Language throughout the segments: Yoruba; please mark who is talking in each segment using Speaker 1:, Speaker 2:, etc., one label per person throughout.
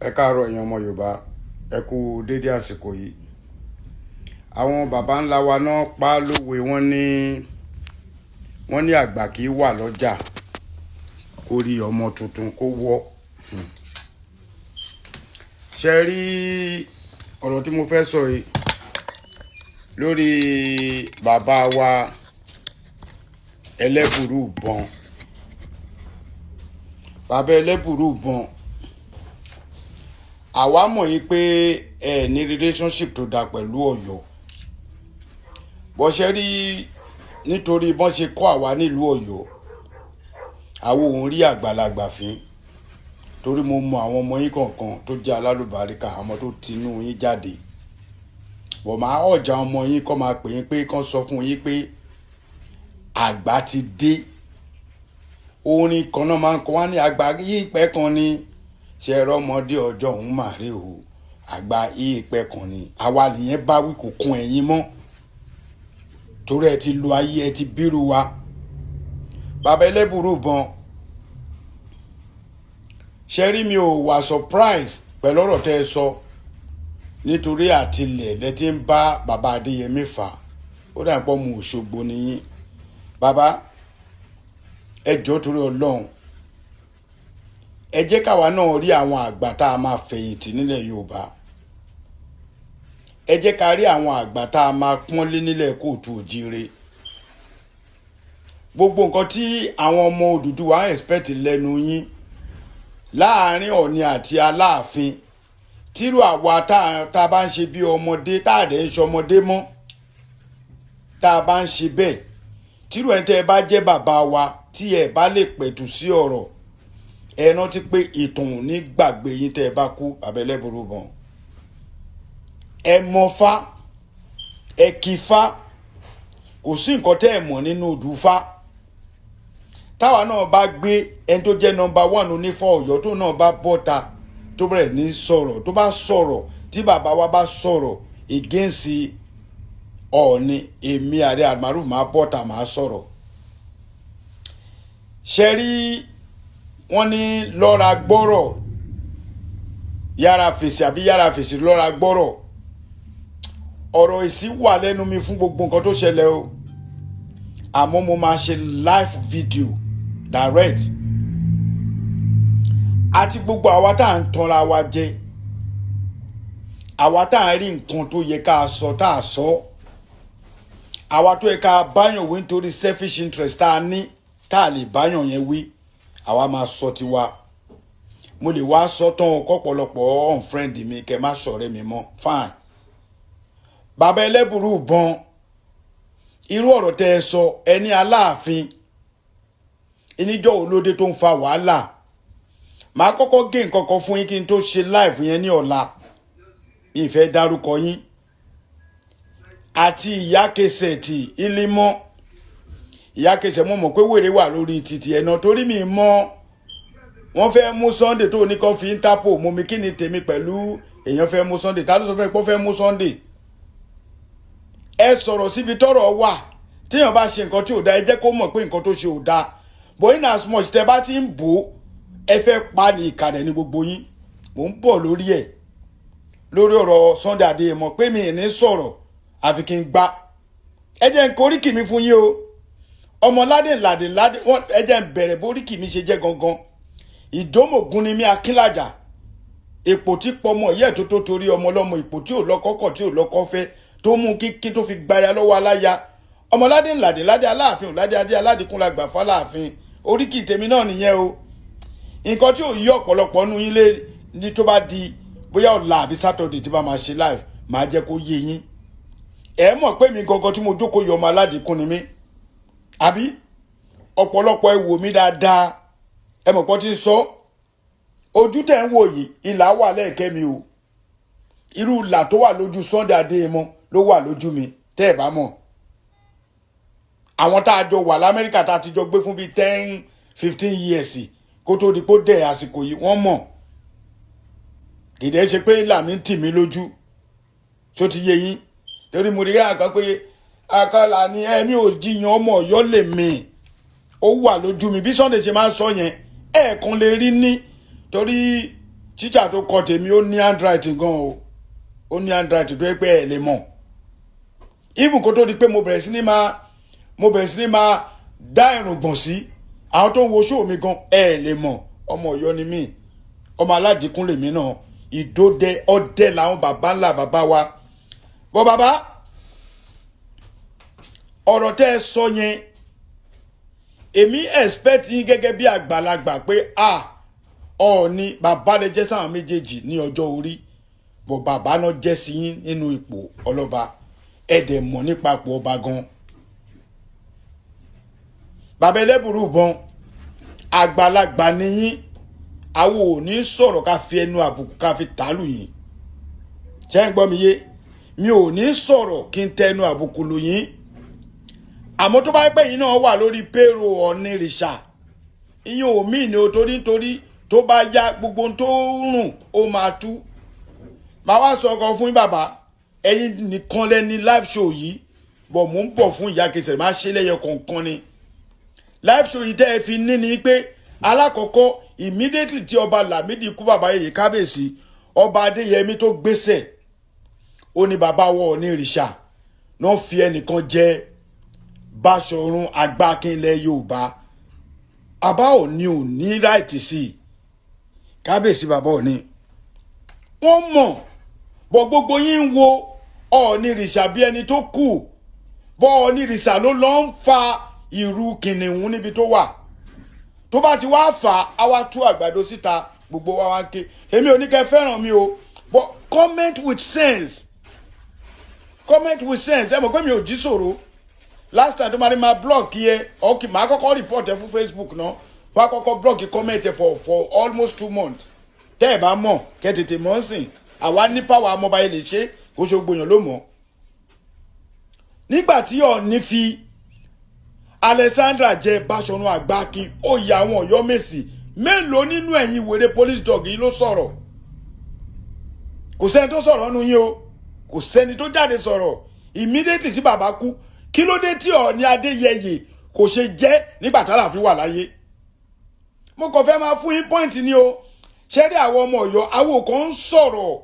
Speaker 1: Ẹ káàárọ̀ ẹ̀yin ọmọ Yorùbá, ẹ kú dédé àsìkò yìí. Àwọn baba ńlá wa náà pa lówe, wọ́n ní àgbà kì í wà lọ́jà kó rí ọmọ tuntun kó wọ́. Ṣe rí ọ̀rọ̀ tí mo fẹ́ sọ yìí lórí bàbá wa Ẹlẹ́bùrú ìbọn, bàbá Ẹlẹ́bùrú ìbọn? Àwa mọ̀ yìí pé ẹ ní relationship tó dáa pẹ̀lú Ọ̀yọ́. Bó ṣe rí, nítorí bọ́n ṣe kọ́ àwa nílùú Ọ̀yọ́, àwọn òun rí àgbàlagbà fín, torí mo mọ àwọn ọmọ yín kọ̀ọ̀kan tó jẹ́ alálùbáríkà, àwọn tó tinú yín jáde bọ̀. Máa ọ̀jà ọmọ yín kọ́ máa pè yín pé kán sọ fún yín pé àgbà ti dé. Orin kan náà máa ń kọ wá ní àgbà yìí pẹ́ kan ní ṣe ẹ̀rọ ọmọdé ọjọ́ òun mà rí o, àgbà yìí pẹ́ kan ní. Àwa nìyẹn bá wí, kò kún ẹ̀yin mọ́, torí ẹ ti lo ayé, ẹ ti bírú wa. Bàbá Ẹlẹ́bùrú ìbọn, ṣe rí, mi ò wà surprise pẹ̀lú ọ̀rọ̀ tẹ́ ẹ sọ, nítorí àtilẹ̀ lẹ ti ń bá bàbá Adéyẹmí fà. Ó dà pọ̀ mu Òṣogbo nìyí. Bàbá, ẹ jọ̀ọ́, torí Ọlọ́run, ẹ jẹ́ káwa náà rí àwọn àgbà tá a máa fẹ̀yìntì nílẹ̀ Yorùbá. Ẹ jẹ́ ká rí àwọn àgbà tá a máa pọ́nlé nílẹ̀ káàárọ̀ oòjíire. Gbogbo nǹkan tí àwọn ọmọ Odùduwà expect lẹ́nu yín láàrin Ọ̀ọ̀ni àti Aláàfin, tírú àwa tá a bá ń ṣe bí ọmọdé, tá a dẹ̀ ń ṣọmọdé mọ́, tá a bá ń ṣe bẹ́ẹ̀, tírú ẹni tẹ́ ẹ bá jẹ́ bàbá wa, tí ẹ bá lè pẹ̀tù sí ọ̀rọ̀, ẹ rántí pé ìtàn ò ní gbàgbé yín tẹ́ ẹ bá kú. Bàbá Ẹlẹ́bùrú ìbọn, ẹ mọ̀fá, ẹ kì fá, kò sí nǹkan tẹ́ ẹ mọ̀ nínú odùfá. Táwa náà bá gbé ẹni tó jẹ́ number one onífọ̀ Ọ̀yọ́, tó náà bá bọ́ta, tó bẹ̀rẹ̀ ní sọ̀rọ̀, tó bá sọ̀rọ̀, tí bàbá wa bá sọ̀rọ̀ against Ọ̀ọ̀ni, èmi Ààrẹ Almaroof máa bọ́ta, máa sọ̀rọ̀. Ṣe rí, wọ́n ní lọ́ra gbọ́rọ̀, yára fèsì, àbí yára fèsì lọ́ra gbọ́rọ̀. Ọ̀rọ̀ èsì wà lẹ́nu mi fún gbogbo nǹkan tó ṣẹlẹ̀ o, àmọ́ mo máa ṣe live video direct. Àti gbogbo àwa tá à ń tanra wa jẹ, àwa tá à ń rí nǹkan tó yẹ ká sọ tá a sọ, àwa tó yẹ ká báyàn wí, nítorí selfish interest tá a ní, tá a lè báyàn yẹn wí, àwa máa sọ tiwa. Mo lè wá sọ tán kọ́pọ̀lọpọ̀ unfriend mi, kẹ́ má ṣọ̀rẹ́ mi mọ́, fine. Bàbá Ẹlẹ́bùrú ìbọn, irú ọ̀rọ̀ tẹ́ ẹ sọ, ẹni Aláàfin ìníjọ́ olóde tó ń fa wàhálà, màá kọ́kọ́ gé nǹkan kan fún yín kí n tó ṣe live yẹn ní ọ̀la. Mi fẹ́ dárúkọ yín àti ìyá kẹsẹ̀tì ìlímọ́. Ìyá kẹsẹ̀, mo mọ̀ pé wèrè wà lórí títì ẹ̀ náà, torí mi mọ̀ wọ́n fẹ́ mú Sunday tó ní kó fi Interpol mú mi. Kí ni tèmi pẹ̀lú èèyàn fẹ́ mú Sunday? Ta ló sọ fẹ́ pọ́ fẹ́ mú Sunday? Ẹ sọ̀rọ̀ síbi tọ́rọ̀ wà. Téèyàn bá ṣe nǹkan tí ò dáa, ẹ jẹ́ kó mọ̀ pé nǹkan tó ṣe ò dáa. But in as much tẹ bá ti ń bò ó, ẹ fẹ́ pa ní ìkànnì ní gbogbo yín. Mò ń bọ̀ lórí ẹ̀, lórí ọ̀rọ̀ Sunday Adéyẹmọ, pé mi ì ní sọ̀rọ̀ àfi kí n gbá. Ẹ jẹ́ n koríkì mi fún yín o. Ọmọ ládé ládé ládé, ẹ jẹ́ n bẹ̀rẹ̀ boríkì mi ṣe jẹ́ gangan. Ìdómògùn ni mí, Akínlàjà, èpò tí pọmọ ìyá ẹ̀ tó torí ọmọ ọlọ́mọ, èpò tí ò lọ́kọ́ kọ̀, tí ò lọ́kọ́ fẹ́, tó mú kíkí tó fi gbaya lọ́wọ́ aláya. Ọmọládé ńládé ládé Aláàfin ò ládé adé aládìkún la gbà fáláàfin. Oríkì tèmi náà nìyẹn o. Nǹkan tí ò yí ọ̀pọ̀lọpọ̀ nú yín lé ní, tó bá di bóyá ọ̀la àbí Saturday tí bá máa ṣe live, máa jẹ́ kó yé yín. Ẹ mọ̀ pé mi gangan tí mo jókòó yọ, ọmọ aládìkún ni mí, àbí? Ọ̀pọ̀lọpọ̀, ẹ wò mí dáadáa, ẹ mọ̀ pọ́ tí ń sọ. Ojú tẹ̀ ń wò yìí, ìlà wà lẹ́ẹ̀kẹ́ mi o. Irú ìlà tó wà lójú Sunday Adéyẹmọ ló wà lójú mi. Tẹ́ ẹ bá mọ̀, àwọn tá a jọ wà l'Amẹ́ríkà, tá a ti jọ gbé fún bíi 10, 15 years kó tó di kó dẹ̀ àsìkò yìí, wọ́n mọ̀. Kìdẹ́ ṣe pé ìlà mi ń tì mí lójú tó ti yé yín, torí mo rí àkàn pé akọ́là ni ẹ̀mí ò jiyàn. Ọmọ Ọ̀yọ́ lè mi, ó wà lójú mi. Bí Sunday ṣe máa ń sọ yẹn, ẹ̀ẹ̀kan lè rí ní torí Tíṣà tó kọ tèmi, ó ní handwriting gan o, ó ní handwriting tó yẹ pé ẹ lè mọ̀. Even kó tó di pé mo bẹ̀rẹ̀ sí ní máa dá ìrùngbọ̀n sí, àwọn tó ń wo show mi gan, ẹ lè mọ̀. Ọmọ Ọ̀yọ́ ni mí, ọmọ aládìkún lèmi náà. Ìdódẹ ọdẹ làwọn bàbá ńlá bàbá wa bọ́. Bàbá, ọ̀rọ̀ tẹ́ ẹ sọ yẹn, èmi expect yín gẹ́gẹ́ bí àgbàlagbà pé a Ọọ̀ni, bàbá lè jẹ́ sáwọn méjèèjì ní ọjọ́ orí bọ̀, bàbá náà jẹ́ sí yín nínú ipò ọlọ́ba. Ẹ dẹ̀ mọ̀ nípa ipò ọba gan. Bàbá ẹlẹ́bùrú bọn, àgbàlagbà ni yín. Àwọn ò ní sọ̀rọ̀ ká fi ẹnu àbùkù ká fi tàlù yín. Ṣé ń gbọ́ mi yé? Mi ò ní sọ̀rọ̀ kí n tẹnu àbùkù lù yín. Àmọ́ tó bá pẹ́ yín náà wà lórí payroll Ọ̀nìrìṣà, ìyẹn ò mí ní o, torí nítorí tó bá yá, gbogbo ohun tó rùn ó máa tú. Màá wá sọ ọkọ fún yín. Bàbá, ẹ̀yin nìkan lẹ́ni live show yìí bọ̀. Mò ń bọ̀ fún ìyá kẹsẹ̀, máa ṣe lẹ́yọ kọ̀ọ̀kan ni. Live show yìí tẹ́ ẹ fi ní ni pé alákọ̀ọ́kọ́, immediately tí ọba Lámìdí kú, bàbá yèyé, kábíyèsí ọba Adéyẹmí tó gbéṣẹ̀, ó ní bàbá wọ Ọ̀nìrìṣà náà fi ẹnìkan jẹ Báṣọ̀run Agbákinlẹ̀ Yorùbá. Bàbá Ọ̀ní ò ní right sí i. Kábíyèsí bàbá Ọ̀ní, wọ́n mọ̀ bọ́. Gbogbo yín ń wo Ọ̀nìrìṣà bí ẹni tó kù bọ́. Ọ̀nìrìṣà ló lọ́ ń fa ìrù kìnìún níbi tó wà. Tó bá ti wá fà á, wá tú àgbàdo síta, gbogbo wa wá ń ké. Èmi ò ní kẹ́ fẹ́ràn mi o, but comment with sense, comment with sense. Ẹ mọ̀ pé mi ò jí sọ̀rọ̀. Last time tó máa ní máa block yẹ, ok, màá kọ́kọ́ report ẹ fún Facebook náà, wọ́n á kọ́kọ́ block comment ẹ for almost 2 months. Tẹ́ ẹ bá mọ̀, kẹ́ tètè mọ̀ ń sìn. Àwa ní power mobile lè ṣe kó ṣe gbòyàn ló mọ̀. Nígbà tí Ọọ̀ni fi Alexandra jẹ Báṣọ̀run Àgbákin, ó ya àwọn Ọ̀yọ́mèsì mélòó nínú ẹ̀yin wèrè police dog yìí ló sọ̀rọ̀? Kò sẹ́ni tó sọ̀rọ̀ nínú yín o, kò sẹ́ni tó jáde sọ̀rọ̀. Immediately tí bàbá kú, kí ló dé tí Ọọ̀ni Adéyẹyè kò ṣe jẹ́ nígbà tá Aláàfin wà láyé? Mo kàn fẹ́ máa fún yín point ni o. Ṣé rí àwọn ọmọ Ọ̀yọ́, àwọn kan ń sọ̀rọ̀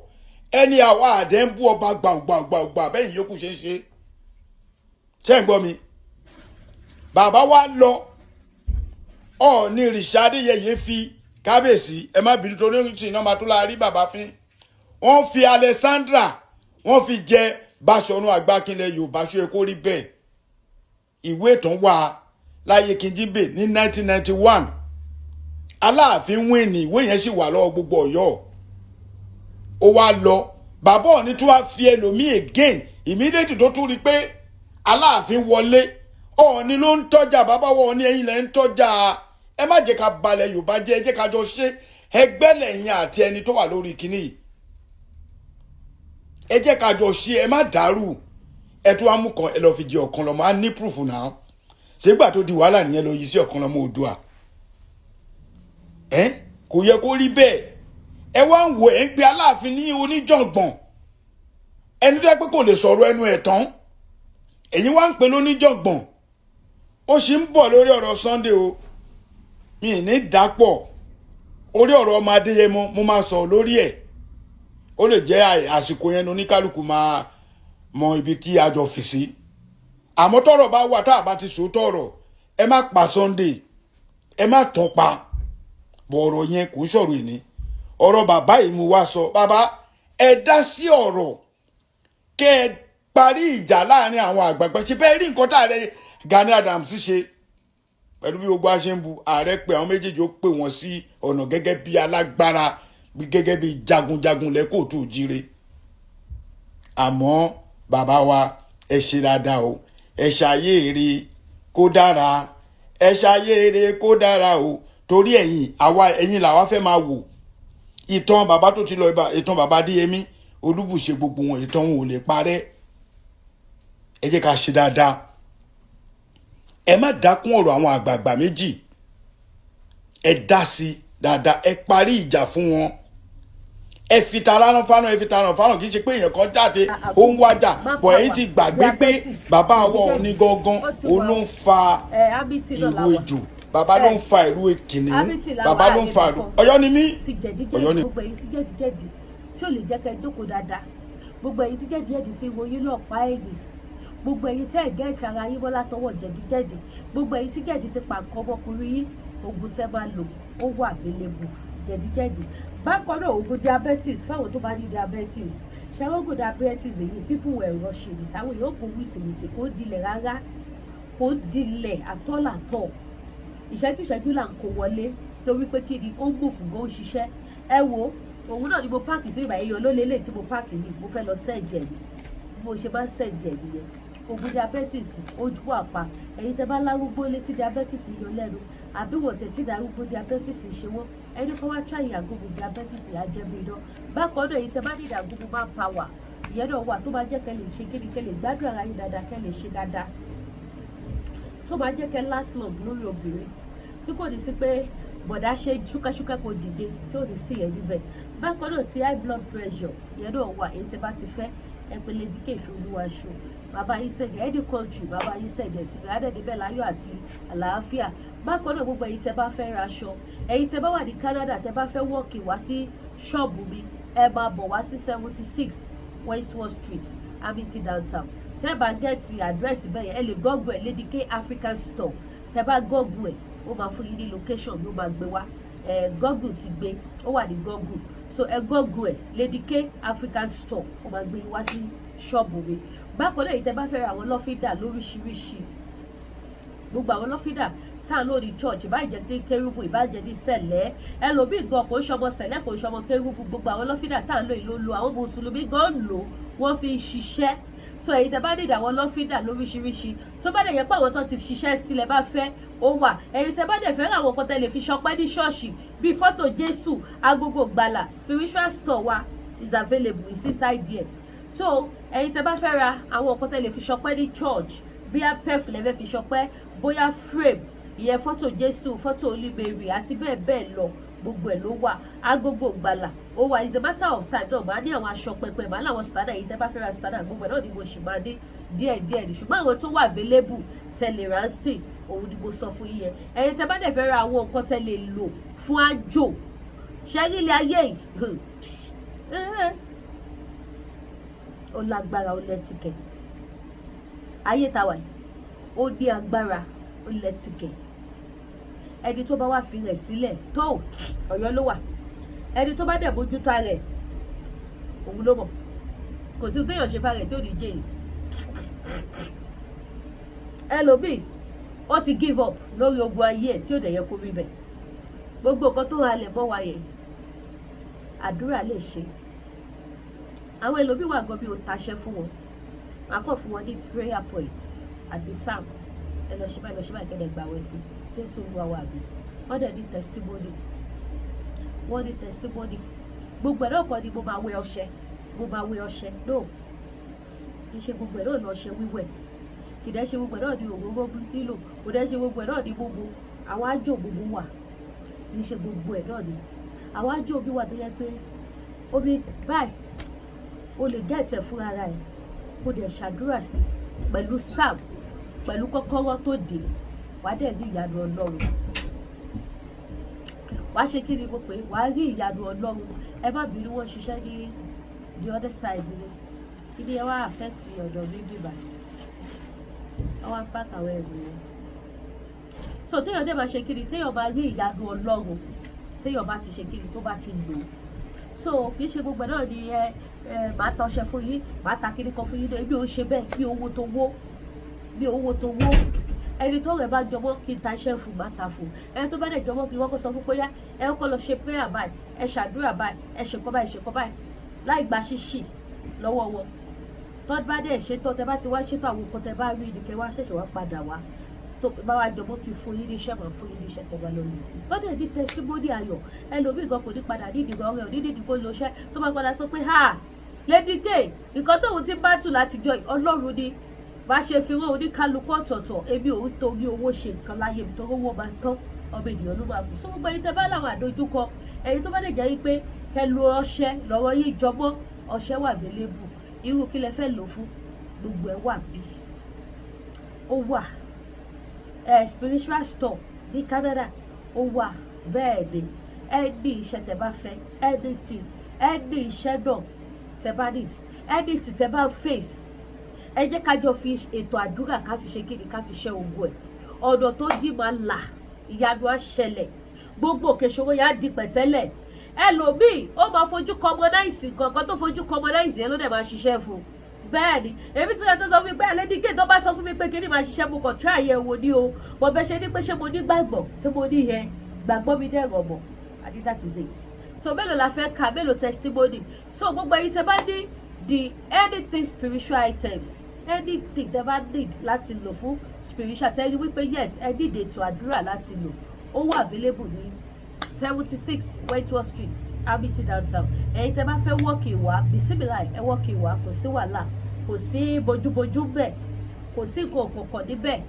Speaker 1: ẹni àwa àdẹ́ ń bú ọba gbàgbàgbàgbà bẹ́ẹ̀ yòókù ṣe ń ṣe. Ṣé ń gbọ́ mi? Bàbá wa lọ, Ọọ̀ni Rìṣà Adéyẹyè fi kábíyèsí, ẹ má bínú, torí tí iná máa tó la rí bàbá fín. Wọ́n fi Alexandra, wọ́n fi jẹ Báṣọ̀run Àgbákinlẹ̀ Yorùbá. Ṣó kó rí bẹ́ẹ̀? Ìwé ìtàn wà láyé Kinjimbe ní 1991, Aláàfin win ní. Ìwé yẹn sì wà lọ́wọ́ gbogbo Ọ̀yọ́. Ó wá lọ, bàbá Ọ̀ní tún wá fi ẹlòmíì again. Immediately tó tún rí i pé Aláàfin wọlé, Ọ̀ọ́ni ló ń tọ́jà. Bàbá wọ Ọ̀ní, ẹ̀yin lẹ́ ń tọ́jà. Ẹ má jẹ́ ká balẹ̀ Yorùbá jẹ́. Ẹ jẹ́ ká jọ ṣe ẹgbẹ́ lẹ́yìn àti ẹni tó wà lórí kinní yìí. Ẹ jẹ́ ká jọ ṣe, ẹ má dàrú. Ẹ tún wá mú kan, ẹ lọ́ọ́ fi jẹ ọ̀kan lọ́mọ. Á ní proof náà. Ṣégbà tó di wàhálà nìyẹn, lọ yí sí ọ̀kan lọ́mọ Oòduà. Ẹ kò yẹ kó rí bẹ́ẹ̀. Ẹ wá ń wò, ẹ ń pe Aláàfin ní oníjàngbọ̀n, ẹni tó yẹ pé kò lè sọ̀rọ̀ ẹnu ẹ̀ tán, èyí wá ń pe lóníjàngbọ̀n. Ó sì ń bọ̀ lórí ọ̀rọ̀ Sunday o. Mi ì ní dàpọ̀ orí ọ̀rọ̀ ọmọ Adéyẹmọ. Mo máa sọ̀rọ̀ lórí ẹ̀. Ó lè jẹ́ àsìkò yẹn ní oníkálukú máa mọ ibi tí a jọ fi sí. Àmọ́ tọ́rọ̀ bá wà, tá a bá ti sòótọ́ ọ̀rọ̀, ẹ má pa Sunday, ẹ má tán pa bọ̀. Ọ̀rọ̀ yẹn kò ń sọ̀rọ̀ ìní. Ọ̀rọ̀ bàbá yìí mo wá sọ. Bàbá, ẹ dá sí ọ̀rọ̀, kẹ́ ẹ parí ìjà láàrin àwọn àgbààgbà. Ṣe bẹ́ẹ̀ rí nǹkan tá ààrẹ Gani Adams ṣe pẹ̀lú bí gbogbo a ṣe ń bu ààrẹ pé àwọn méjèèjì, ó pè wọ́n sí ọ̀nà gẹ́gẹ́ bí alágbára, gẹ́gẹ́ bí jagunjagun lẹ́kọ̀ọ́ jíire. Àmọ́ bàbá wa, ẹ ṣe dáadáa o. Ẹ ṣàyè èrè kó dára, ẹ ṣàyè èrè kó dára o, torí ẹ̀yin àwa, ẹ̀yin làwa fẹ́ máa wò. Ìtàn bàbá tó ti lọ, ìtàn bàbá Adéyẹmí Olúbùṣe, gbogbo wọn, ìtàn wọn ò lè parẹ́. Ẹ jẹ́ ká ṣe dáadáa. Ẹ má dákún ọ̀rọ̀ àwọn àgbààgbà méjì. Ẹ dá sí dáadáa, ẹ parí ìjà fún wọn. Ẹ fi tara rán fáná, ẹ fi tara rán fáná. Kì í ṣe pé èèyàn kan jáde, ó ń wájà bọ̀. Ẹ̀yin ti gbàgbé pé bàbá wa Ọọ̀ni gangan òun ló ń fa ìrù ejò. Bàbá ló ń fa ìlú kìnìún.
Speaker 2: Ábítì làwọn
Speaker 1: Bàbá ló ń fa ìlú
Speaker 2: àlè.
Speaker 1: Ọ̀yọ́ ni mí.
Speaker 2: Ti jẹ̀díjẹ̀dí.
Speaker 1: Ọ̀yọ́ ni.
Speaker 2: Gbogbo ẹ̀yin tí jẹ̀díjẹ̀dí tí ò lè jẹ́ kẹ́ ẹ jókòó dáadáa, gbogbo ẹ̀yin tí jẹ̀díjẹ̀dí tí wo yín lọ́pàá ẹ̀yìn, gbogbo ẹ̀yin tẹ́ ẹ̀ get ara yín bọ́lá tọwọ́ jẹ̀díjẹ̀dí, gbogbo ẹ̀yin tí jẹ̀dí ti pa nǹkan ọmọkùnrin yín, oògùn tẹ́ máa lò, ó wà available. Jẹ̀díjẹ̀dí bákan náà, oògùn diabetes fáwọn tó bá ní diabetes. Ṣé oògùn diabetes èyí, people were rushing it, àwọn èèyàn kò wìtìwìtì, kò dilẹ̀ rárá, kò dilẹ̀ àtọ́làtọ̀, ìṣẹ́jú ìṣẹ́jú là ń kó wọlé, torí pé kí ni, ó ń mú fún gan, ó ṣiṣẹ́. Ẹ wo, òun náà ni mo pack sí ìgbà yẹn ló lélẹ̀ tí mo pack yìí. Mo fẹ́ lọ send ẹ̀ ní bí mo ṣe máa ń send ẹ̀ nìyẹn. Oògùn diabetes ojú àpá, ẹ̀yin tẹ́ bá lárúgbó létí diabetes yọ lẹ́nu, àbí wọ́n tẹ̀ tí darúgbó diabetes ṣe wọ́n, ẹni kọ́ wá try àgùnmu diabetes, á jẹ́ bí iná. Bákan náà, ẹ̀yin tẹ́ bá ní àgùnmu man power, ìyẹn náà wà, tó máa jẹ́ kẹ́ lè ṣe kíni, kẹ́ lè gbádùn ara yín dáadáa, kẹ́ lè ṣe dáadáa, tó máa jẹ́ kẹ́ last long lórí obìnrin, tí kò ní sí pé bọ̀dá ṣe ṣúkẹ́ṣúkẹ́ kò dìde, tí ò ní sí yẹn níbẹ̀. Bákan náà, ti high blood pressure, ìyẹn náà wà. Èyí tí bá ti fẹ́, ẹ pè Lady K Ìfẹ́. Bàbá yín send ẹ̀ any country, bàbá yín send ẹ̀ síbi adẹ́dẹ́bẹ̀ láyọ̀ àti àlàáfíà. Bákan náà, gbogbo ẹ̀yin tẹ́ bá fẹ́ ra aṣọ, ẹ̀yin tẹ́ bá wà ní Canada, tẹ́ bá fẹ́ walk wá sí ṣọ́ọ̀bù mi, ẹ máa bọ̀ wá sí 76 Wentworth Street, Amity downtown. Tẹ́ bá get address bẹ́ẹ̀ yẹn, ẹ lè google ẹ̀, Lady K African Store. Tẹ́ bá google ẹ̀, ó máa fún yín ní location, ló máa gbé wá. Ẹ Google ti gbé, ó wà ní Google, so ẹ google ẹ̀, Lady K African Store, ó máa gbé yín wá sí ṣọ́ọ̀bù mi. Bákan náà, èyí tẹ́ bá fẹ́ ra àwọn lọ́fíńdà lóríṣiríṣi, gbogbo àwọn lọ́fíńdà tá à ń lò ní church, ìbájẹ́ ní kérúbù, ìbájẹ́ ní sẹ̀lẹ́, ẹlòmíì gan kò ń ṣọmọ sẹ̀lẹ́, kò ń ṣọmọ kérúbù, gbogbo àwọn lọ́fíńdà tá à ń lò ìlò lo, àwọn mùsùlùmí gan ń lò, wọ́n fi ń ṣiṣẹ́. So èyí tẹ́ bá nídìí àwọn lọ́fíńdà lóríṣiríṣi, tó bá dẹ̀ yẹ pé àwọn tó ti ṣiṣẹ́ sílẹ̀ bá fẹ́, ó wà. Èyí tẹ́ bá dẹ̀ fẹ́ àwọn kan tẹ́ lè fi ṣọpẹ́ ní ṣọ́ọ̀ṣì, bíi fọ́tò Jésù, agogo gbàlà, spiritual store wa is available, is inside there. So ẹ̀yin tẹ́ bá fẹ́ ra àwọn nǹkan tẹ́ lè fi ṣọpẹ́ ní church, bóyá pef lẹ fẹ́ fi ṣọpẹ́, bóyá frame, ìyẹn fọ́tò Jésù, fọ́tò Holy Mary àti bẹ́ẹ̀ bẹ́ẹ̀ lọ, gbogbo ẹ̀ ló wà. Agogo gbàlà ó wà. Is a matter of time náà, màá ní àwọn aṣọ pẹpẹ, màá láwọn sùtánà. Èyí tẹ́ bá fẹ́ ra sùtánà, gbogbo ẹ̀ náà ni mo sì máa ní díẹ̀ díẹ̀ ní, ṣùgbọ́n àwọn tó wà available tẹ̀lé ránṣì, òun ni mo sọ fún yín yẹn. Ẹ̀yin tẹ́ bá dẹ̀ fẹ́ ra àwọn nǹkan tẹ́ lè lò fún àjò, ṣẹ́rí ilé ayé yìí, ó lágbára, ó lẹ́tìkẹ̀. Ayé tàwa yìí, ó ní agbára, ó lẹ́tìkẹ̀. Ẹni tó bá wá fi rẹ̀ sílẹ̀ tó, Ọ̀yọ́ ló wà. Ẹni tó bá dẹ̀ bójútó ara ẹ̀, òun ló mọ̀. Kò sí téèyàn ṣe fara ẹ̀ tí ò ní jèrè. Ẹlòmíì, ó ti give up lórí ogun ayé ẹ̀, tí ò dẹ̀ yẹ kó rí bẹ́ẹ̀. Gbogbo nǹkan tó halẹ̀ mọ́ wa yẹn, àdúrà lè ṣe. Àwọn ẹlòmíì wà gan, bí o taṣẹ́ fún wọn, màá kàn fún wọn ní prayer point àti psalm, ẹ lọ ṣe báyìí, lọ ṣe báyìí, kẹ́dẹ̀ gbàwẹ̀ sí Jésù Olúwa wa mi. Wọ́n dẹ̀ ní testimony, wọ́n ní testimony. Gbogbo ẹ̀ náà kọ́ ni mo máa wẹ ọṣẹ, mo máa wẹ ọṣẹ. No, kì í ṣe gbogbo ẹ̀ náà ní ọṣẹ wíwẹ̀, kì í dẹ́ ṣe gbogbo ẹ̀ náà ní òróró lílò, kò dẹ́ ṣe gbogbo ẹ̀ náà ní gbogbo àwọn ájò gbogbo wà. Kì í ṣe gbogbo ẹ̀ náà ní àwọn ájò bí wà tó yẹ pé omi báyìí, o lè get ẹ̀ fún ara ẹ̀, kó dẹ̀ ṣàdúrà sí pẹ̀lú psalm, pẹ̀lú kọ́kọ́rọ́ tó dé, wàá dẹ̀ rí ìyanu Ọlọ́run. Wàá ṣe kí ni mo pè é, wàá rí ìyanu Ọlọ́run. Ẹ má bínú, wọ́n ṣiṣẹ́ ní the other side ni, kí ni ẹ wá affect ọ̀dọ̀ mi bíbà, wọ́n wá ń pack àwọn ẹrù wọn. So téèyàn dẹ̀ máa ṣe kí ni, téèyàn máa rí ìyanu Ọlọ́run, téèyàn bá ti ṣe kí ni, tó bá ti lò ó. So kì í ṣe gbogbo ẹ̀ náà ni ẹ ẹ máa tọṣẹ fún yín, máa ta kíní kan fún yín náà. Èmi ò ṣe bẹ́ẹ̀. Bí owó tó wó, bí owó tó wó, ẹni tó rẹ̀ bá jọmọ́ kí n ta iṣẹ́ fún, máa ta fún. Ẹni tó bá dẹ̀ jọmọ́ kí wọ́n kó sọ fún pé yá, ẹ kọ́ lọ ṣe prayer báyìí, ẹ ṣàdúrà báyìí, ẹ ṣe kọ́ báyìí, ṣe kọ́ báyìí, láì gba ṣíṣì lọ́wọ́ wọn. Tó bá dẹ̀ ṣètò, tẹ bá ti wá ṣètò àwọn nǹkan tẹ bá rí ni kẹ wá ṣẹ̀ṣẹ̀ wá padà wá. Tó bá wá jọmọ́ kí n fún yín ní iṣẹ́, máa fún yín ní iṣẹ́ tẹ bá lọ lò sí. Tó dẹ̀ ní testimony ayọ̀, ẹlòmíì gan kò ní padà ní ìdìbò ọ̀rẹ́ ò ní nídìí kó lo iṣẹ́, tó bá padà sọ pé, "Ha, Lady K, nǹkan tóun ti bá tù láti jọ, Ọlọ́run ni." Bá ṣe fi rán oníkálukú ọ̀tọ̀ọ̀tọ̀. Èmi ò torí owó ṣe nǹkan láyé mi, torí owó máa tán, ọmọ ènìyàn ló máa kú. So gbogbo ẹ̀yin tẹ́ bá láwọn àdójúkọ, ẹ̀yin tó bá lè jẹ́ wípé kẹ́ lo ọṣẹ lọ́rọ̀ yìí jọmọ́, ọṣẹ wà available. Irú kí lẹ fẹ́ lò fún, gbogbo ẹ̀ wà bí ó wà. Ẹ spiritual store Ní Canada ó wà. Bẹ́ẹ̀ ni, ẹni iṣẹ́ tẹ bá fẹ́, anything, ẹni iṣẹ́ náà tẹ bá need, anything tẹ bá face, ẹ jẹ́ ká jọ fi ètò àdúrà, ká fi ṣe kíni, ká fi ṣe ogun ẹ̀. Ọ̀nà tó dì máa là, ìyanu á ṣẹlẹ̀, gbogbo òkè ìṣòro yẹn á di pẹ̀tẹ́lẹ̀. Ẹlòmíì ó máa fojú commonize nǹkan tó fojú commonize yẹn ló dẹ̀ máa ṣiṣẹ́ fún un. Bẹ́ẹ̀ ni, èmi tí wọ́n tó sọ fún mi pé àlédígé tó bá sọ fún mi pé kíní máa ṣiṣẹ́, mo kàn try àyẹ̀wò ní o. Mo bẹ́ ṣe ní pé ṣé mo ní gbàgbọ́ tí mo ní yẹn, gbàgbọ́ mi dẹ̀ rọ̀ mọ́. I think that is it. So mélòó la fẹ́ kà? Mélòó testimony? So gbogbo ẹ̀yin tẹ́ bá ní the anything spiritual items, anything tẹ́ bá need láti lò fún spiritual, tẹ́ rí wípé yes, ẹ need ètò àdúrà láti lò, ó wà available ní 76 Wentworth Street, Amity downtown. Ẹ̀yin tẹ́ bá fẹ́ walk in wá, bisimilahi, ẹ walk in wá. Kò sí wàhálà, kò sí bójúbójú bẹ́ẹ̀, kò sí nǹkan òkùnkàn níbẹ̀,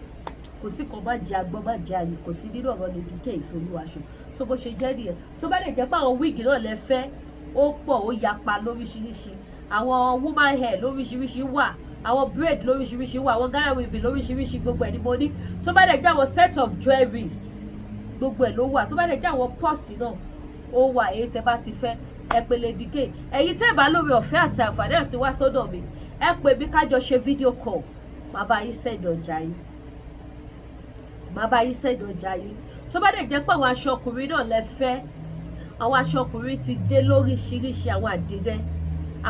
Speaker 2: kò sí kan má jẹ agbọ́n má jẹ àyè, kò sí nínú ọ̀rọ̀ lójú ké ìfẹ́. So bó ṣe jẹ́ nìyẹn. Tó bá lè jẹ́ pé àwọn wig náà lẹ fẹ́, ó pọ̀, ó yapa lóríṣiríṣi. Àwọn woman hair lóríṣiríṣi wà, àwọn braid lóríṣiríṣi wà, àwọn Ghana weaving lóríṣiríṣi, gbogbo ẹ̀ ni mo ní. Tó bá lè jẹ́ àwọn set of jewelries, gbogbo ẹ̀ ló wà. Tó bá lè jẹ́ àwọn purse náà, ó wà. Èyí tẹ́ bá ti fẹ́, ẹ pè Lady K. Ẹ̀yin tẹ́ bá lórí ọ̀fẹ́ àti àǹfààní àti wá sọ́dọ̀ mi, ẹ pè mí, kájọ ṣe video call, màá bá yín send ọjà yín, màá bá yín send ọjà yín. Tó bá dẹ̀ jẹ́ pé àwọn aṣọ ọkùnrin náà lẹ fẹ́, àwọn aṣọ ọkùnrin ti dé lóríṣiríṣi, àwọn àdìrẹ,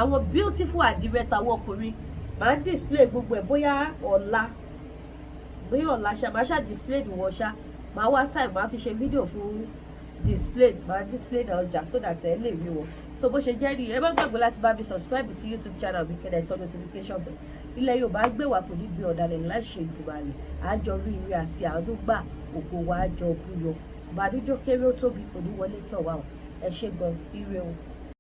Speaker 2: àwọn beautiful àdìrẹ tàwọn ọkùnrin, màá display gbogbo ẹ̀. Bóyá ọ̀la, bóyá ọ̀la ṣá, màá ṣá display ìwọ̀n ṣá. Màá wá time, màá fi ṣe fídíò fún display, màá display náà ọjà so that ẹ lè rí wọn. So bó ṣe jẹ́ nìyẹn. Ẹ má gbàgbé láti bá mi subscribe sí YouTube channel mi, kẹ́ ẹ turn notification bell. Ilẹ̀ Yorùbá gbé wa, kò ní gbé ọ̀dàlẹ̀ láìṣe Ìdùmarè. Àjọ rí ire àti àánú gbà, ògo wa àjọ búyọ. Ìbànújẹ́ kéré ó tóbi kò ní wọlé tọ̀ wá o. Ẹ ṣé gan, ire o.